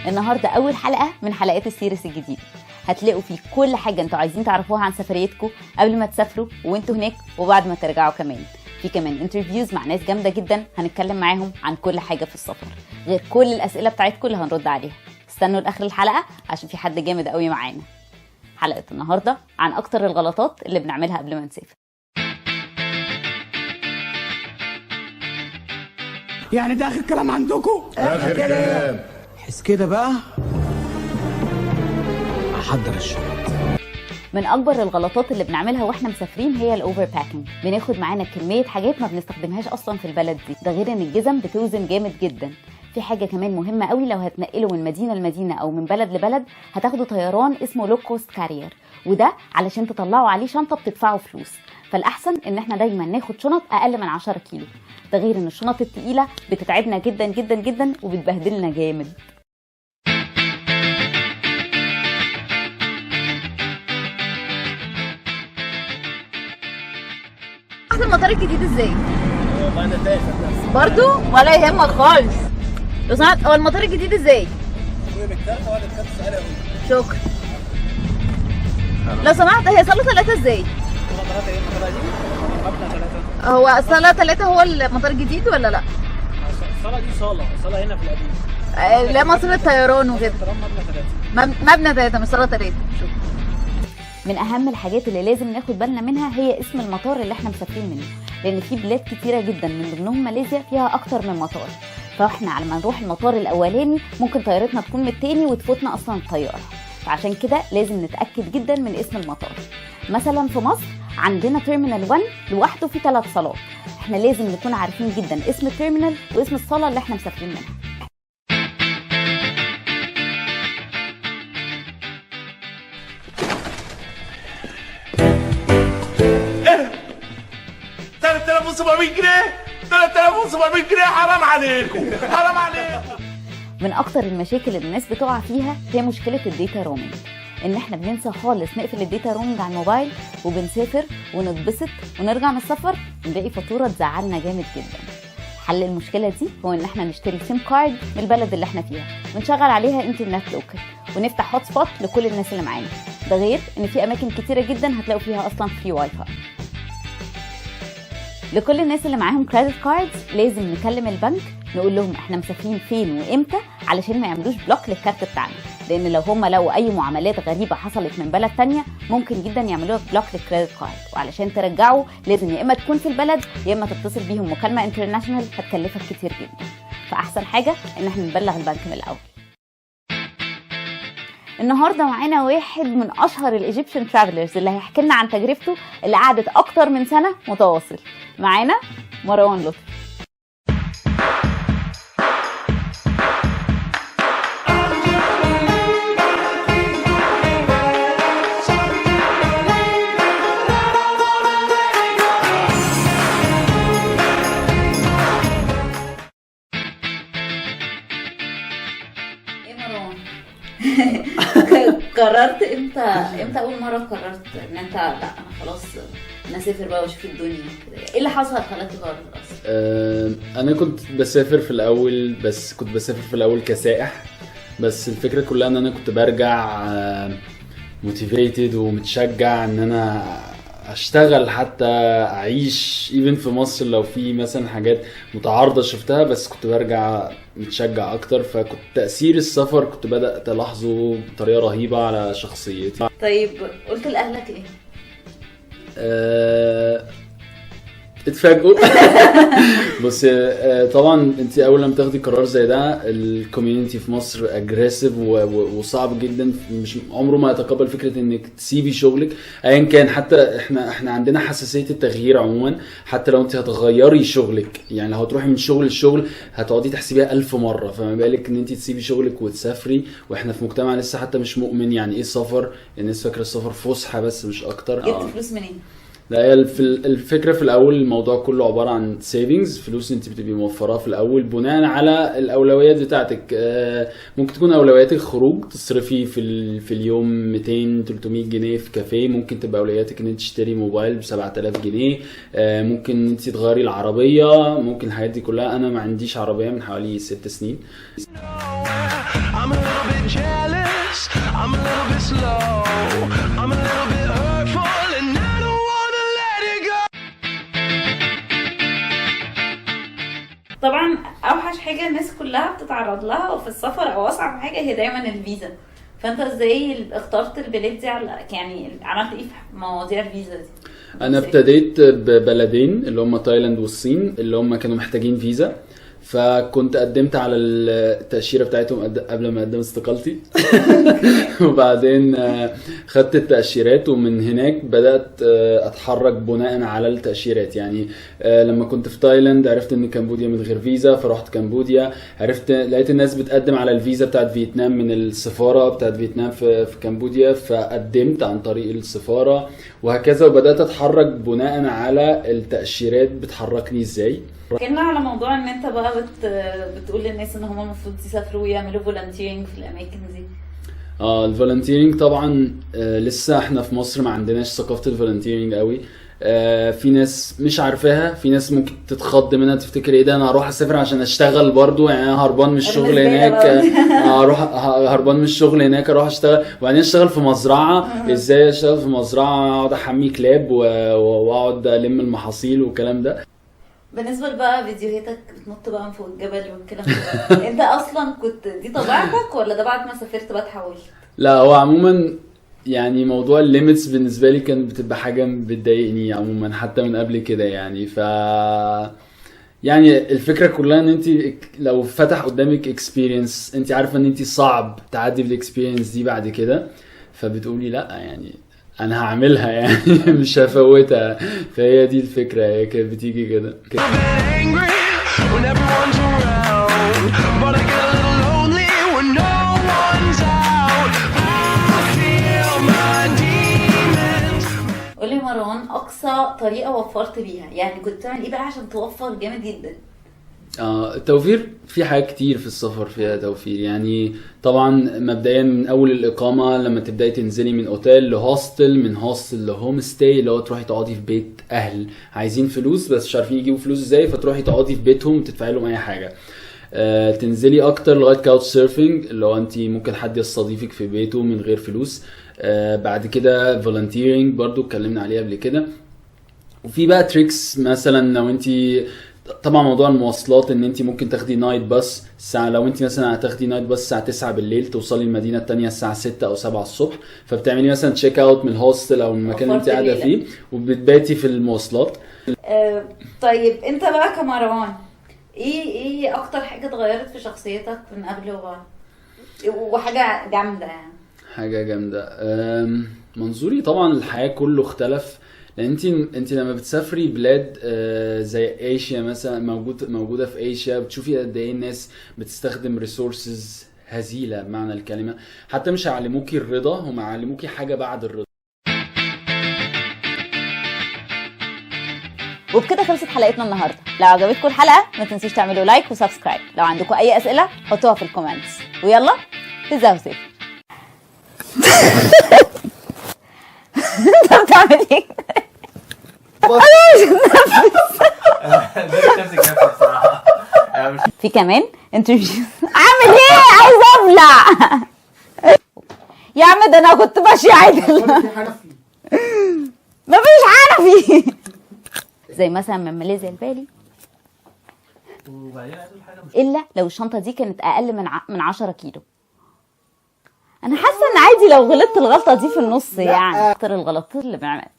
النهارده اول حلقة من حلقات ال series الجديد، هتلاقوا فيه كل حاجة انتوا عايزين تعرفوها عن سفريتكم قبل ما تسافروا وانتوا هناك وبعد ما ترجعوا. كمان في كمان interviews مع ناس جامدة جدا هنتكلم معاهم عن كل حاجة في السفر، غير كل الاسئلة بتاعتكم اللي هنرد عليها. استنوا لاخر الحلقة عشان في حد جامد قوي معانا. حلقة النهارده عن اكتر الغلطات اللي بنعملها قبل ما نسافر. يعني ده اخر كلام عندكم؟ اخر كلام. حس كده بقى احضر الشنط. من اكبر الغلطات اللي بنعملها واحنا مسافرين هي ال over packing. بناخد معانا كمية حاجات ما بنستخدمهاش اصلا في البلد دي، ده غير ان الجزم بتوزن جامد جدا. في حاجة كمان مهمة قوي، لو هتنقلوا من مدينة لمدينة او من بلد لبلد هتاخدوا طيران اسمه low cost carrier، وده علشان تطلعوا عليه شنطه بتدفعوا فلوس. فالاحسن ان احنا دايما ناخد شنط اقل من 10 كيلو، ده غير ان الشنط التقيله بتتعبنا جدا جدا جدا وبتبهدلنا جامد. رحت المطار الجديد ازاي؟ والله انا تايه نفسي برضو، ولا يهمك خالص. لو سمحت، هو المطار الجديد ازاي؟ شكرا. لو سمحت، هي صالة 3 ازاي؟ هو صالة 3 هو المطار الجديد ولا لا؟ الصالة دي صالة هنا في القديم. لا، مصر الطيران وكده. مبنى 3. مبنى 3 مش صالة 3. شكرا. من اهم الحاجات اللي لازم ناخد بالنا منها هي اسم المطار اللي احنا مسافرين منه، لان في بلاد كتيرة جدا من ضمنهم ماليزيا فيها اكتر من مطار، فاحنا على ما نروح المطار الاولاني ممكن طيارتنا تكون من التاني وتفوتنا اصلا الطيارة. فعشان كده لازم نتاكد جدا من اسم المطار. مثلا في مصر عندنا terminal 1 لوحده فيه 3 صالات، احنا لازم نكون عارفين جدا اسم ال terminal واسم الصاله اللي احنا مسافرين منها. ايه 3700 جنيه، 3700 جنيه، حرام عليكم حرام عليكم. من اكتر المشاكل اللي الناس بتقع فيها هي مشكلة ال data roaming، ان احنا بننسى خالص نقفل ال data roaming على الموبايل وبنسافر ونتبسط ونرجع من السفر نلاقي فاتورة تزعلنا جامد جدا. حل المشكلة دي هو ان احنا نشتري SIM card من البلد اللي احنا فيها ونشغل عليها انترنت local ونفتح hotspot لكل الناس اللي معانا، ده غير ان في اماكن كتيرة جدا هتلاقوا فيها اصلا free WiFi. لكل الناس اللي معاهم credit cards لازم نكلم البنك نقول لهم احنا مسافرين فين وامتى علشان ما يعملوش block للكارت بتاعنا، لان لو هم لقوا اي معاملات غريبة حصلت من بلد تانية ممكن جدا يعملوها block لل credit card، وعلشان ترجعه لازم يا اما تكون في البلد يا اما تتصل بيهم مكالمة international هتكلفك كتير جدا. فاحسن حاجة ان احنا نبلغ البنك من الاول. النهارده معانا واحد من اشهر ال Egyptian travelers اللي هيحكي لنا عن تجربته اللي قعدت اكتر من سنة متواصل. معانا مروان لطفي. ايه مروان، قررت امتى اول مرة قررت ان انت لا انا خلاص انا اسافر بقى واشوف الدنيا كده؟ ايه اللي حصل خلاك تقرر اصلا؟ انا كنت بسافر في الاول، بس كنت بسافر في الاول كسائح، بس الفكرة كلها ان انا كنت برجع motivated ومتشجع ان انا اشتغل حتى اعيش even في مصر لو في مثلا حاجات متعارضه شفتها، بس كنت برجع متشجع اكتر. فكنت تاثير السفر كنت بدات الاحظه بطريقة رهيبة على شخصيتي. طيب قلت لاهلك ايه؟ اتفاجئوا. بس طبعا انت اول لما تاخدي قرار زي ده ال community في مصر aggressive وصعب جدا، مش عمره ما يتقبل فكرة انك تسيبي شغلك ايا كان. حتى احنا عندنا حساسية التغيير عموما، حتى لو انت هتغيري شغلك، يعني لو هتروحي من شغل لشغل هتقعدي تحسبيها 1000 مرة، فما بالك ان انت تسيبي شغلك وتسافري. واحنا في مجتمع لسه حتى مش مؤمن يعني ايه السفر، الناس فاكره السفر فسحة بس مش اكتر. جبت فلوس منين؟ لا، هي الفكرة في الاول الموضوع كله عبارة عن savings، فلوس انت بتبقي موفراها في الاول بناء على الاولويات بتاعتك. ممكن تكون اولوياتك خروج، تصرفي في اليوم 200 300 جنيه في كافيه، ممكن تبقى اولوياتك ان انت تشتري موبايل ب 7000 جنيه، ممكن انت تغيري العربية، ممكن الحاجات دي كلها. انا ما عنديش عربية من حوالي 6 سنين. I'm a little bit jealous, I'm a little bit slow, I'm a little bit hurtful, and I don't wanna let it go. طبعا اوحش حاجة الناس كلها بتتعرض لها في السفر او اصعب حاجة هي دايما الفيزا. فانت ازاي اخترت البلاد دي على يعني عملت ايه في مواضيع الفيزا دي؟ انا ابتديت ببلدين اللي هم تايلاند والصين، اللي هم كانوا محتاجين فيزا، فكنت قدمت على التأشيرة بتاعتهم قبل ما اقدم استقالتي. وبعدين خدت التأشيرات، ومن هناك بدأت اتحرك بناء على التأشيرات. يعني لما كنت في تايلاند عرفت ان كمبوديا من غير فيزا، فرحت كمبوديا. عرفت لقيت الناس بتقدم على الفيزا بتاعت فيتنام من السفارة بتاعت فيتنام في كمبوديا، فقدمت عن طريق السفارة وهكذا. وبدأت اتحرك بناء على التأشيرات بتحركني ازاي. كنا على موضوع ان انت بقى بتقول للناس ان هم المفروض يسافروا ويعملوا volunteering في الاماكن دي. ال volunteering طبعا لسه احنا في مصر ما عندناش ثقافة ال volunteering قوي. في ناس مش عارفاها، في ناس ممكن تتخض منها، تفتكر ايه ده انا هروح اسافر عشان اشتغل برضو، يعني انا هربان من الشغل هناك، هروح هربان من الشغل هناك اروح اشتغل، وبعدين اشتغل في مزرعة. ازاي اشتغل في مزرعة؟ اقعد احمي كلاب واقعد الم المحاصيل والكلام ده. بالنسبة بقى فيديوهاتك بتنط بقى من فوق الجبل والكلام ده، انت اصلا كنت دي طبيعتك ولا ده بعد ما سافرت بقى اتحولت؟ لا، هو عموما يعني موضوع ال limits بالنسبة لي كان بتبقى حاجة بتضايقني عموما حتى من قبل كده يعني. ف يعني الفكرة كلها ان انت لو فتح قدامك experience انت عارفه ان انت صعب تعدي بال experience دي بعد كده، فبتقولي لا يعني انا هعملها يعني مش هفوتها. فهي دي الفكرة، هي كانت بتيجي كده. قولي مروان، اقصى طريقه وفرت بيها يعني كنت تعمل ايه بقى عشان توفر جامد جدا؟ التوفير في حاجات كتير في السفر فيها توفير. يعني طبعا مبدئيا من اول الاقامة، لما تبداي تنزلي من اوتيل ل hostel، من hostel ل home stay، اللي هو تروحي تقعدي في بيت اهل عايزين فلوس بس مش عارفين يجيبوا فلوس ازاي، فتروحي تقعدي في بيتهم وتدفعي لهم اي حاجة. تنزلي اكتر لغاية couch surfing، اللي هو انت ممكن حد يستضيفك في بيته من غير فلوس. بعد كده volunteering برضو اتكلمنا عليه قبل كده. وفي بقى tricks مثلا لو انت طبعا موضوع المواصلات، ان انت ممكن تاخدي night bus الساعة، لو انت مثلا هتاخدي night bus الساعة 9 بالليل توصلي المدينة الثانية الساعة 6 او 7 الصبح، فبتعملي مثلا check out من ال hostel او من المكان اللي انت قاعدة فيه وبتباتي في المواصلات. طيب انت بقى كمروان ايه اكتر حاجة اتغيرت في شخصيتك من قبل وبعد، وحاجه جامدة يعني؟ حاجة جامدة، منظوري طبعا الحياة كله اختلف. لان انت لما بتسافري بلاد زي ايشيا مثلا، موجودة في ايشيا، بتشوفي قد ايه الناس بتستخدم resources هزيلة بمعنى الكلمة. حتى مش هيعلموكي الرضا، هم علموكي حاجة بعد الرضا. وبكده خلصت حلقتنا النهارده. لو عجبتكم الحلقة ما تنسوش تعملوا like و subscribe. لو عندكم اي اسئلة حطوها في ال comments. ويلا تزاو سيف. انت بتعمل ايه؟ في كمان interview. عامل ايه؟ عايز ابلع يا عم، ده انا كنت ماشي عدل. مفيش حنفي. زي مثلا من ماليزيا لبالي، الا لو الشنطة دي كانت اقل من 10 كيلو. انا حاسه ان عادي لو غلطت الغلطة دي في النص، يعني اكتر الغلطات اللي بعملها.